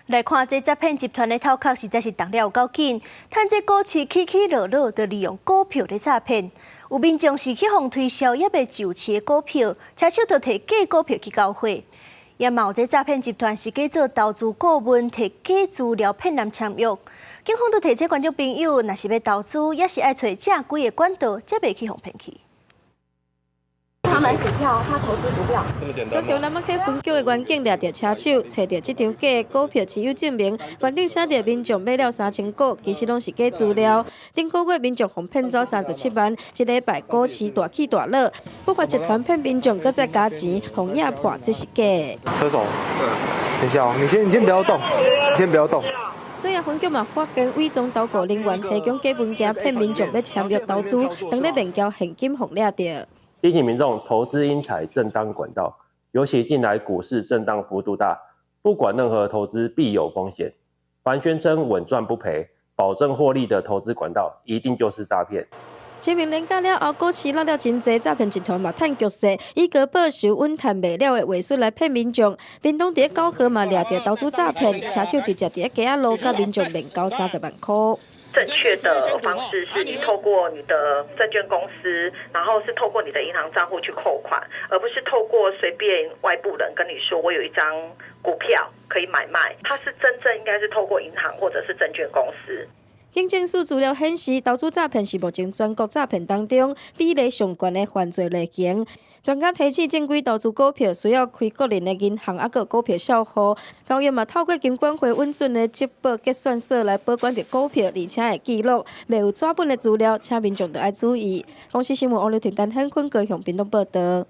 來看這詐騙集團的頭殼實在是動了有夠緊，趁這股市起起落落，就利用股票咧詐騙。有民眾是去予推銷猶未上市的股票，車手就提假股票去交貨。也嘛有這詐騙集團是假做投資顧問，提假資料騙人簽約。警方都提醒觀眾朋友，若是欲投資，也是愛揣正規的管道，才袂去予騙去。他買股票，他投資股票。這麼簡單。高雄南區分局的員警掠著車手，揣著這張假股票持有證明，原頂寫著民眾買了3000股，其實攏是假資料。頂個月民眾予騙走37萬，這禮拜股市大起大落，不法集團騙民眾閣再加錢，予壓破，這是假。車手，等一下，你先不要動，你先不要動。左營分局嘛發現偽裝投顧人員提供假文件騙民眾欲簽約投資，當咧面交現金予掠著。提醒民眾，投資應採正當管道，尤其近來股市震盪幅度大，不管任何投資必有風險。凡宣稱穩賺不賠、保證獲利的投資管道，一定就是詐騙。清明連假了後，股市落了真濟，詐騙集團嘛趁局勢，以高報酬穩賺袂了的話術來騙民眾。屏東佇9號嘛掠著投資詐騙，車手直接佇街仔路佮民眾面交30萬塊。正確的方式是你透過你的證券公司，然後是透過你的銀行賬戶去扣款，而不是透過隨便外部人跟你說我有一張股票可以買賣。它是真正應該是透過銀行或者是證券公司。警政署資料顯示，投資詐騙是目前全國詐騙當中比例上懸的犯罪類型。專家提醒，正規投資股票需要開個人的銀行，抑閣股票帳戶。交易嘛透過金管會允准的質保結算所來保管著股票，而且會記錄，袂有紙本的資料，請民眾著愛注意。公視新聞王劉婷、陳顯坤高雄屏東報導。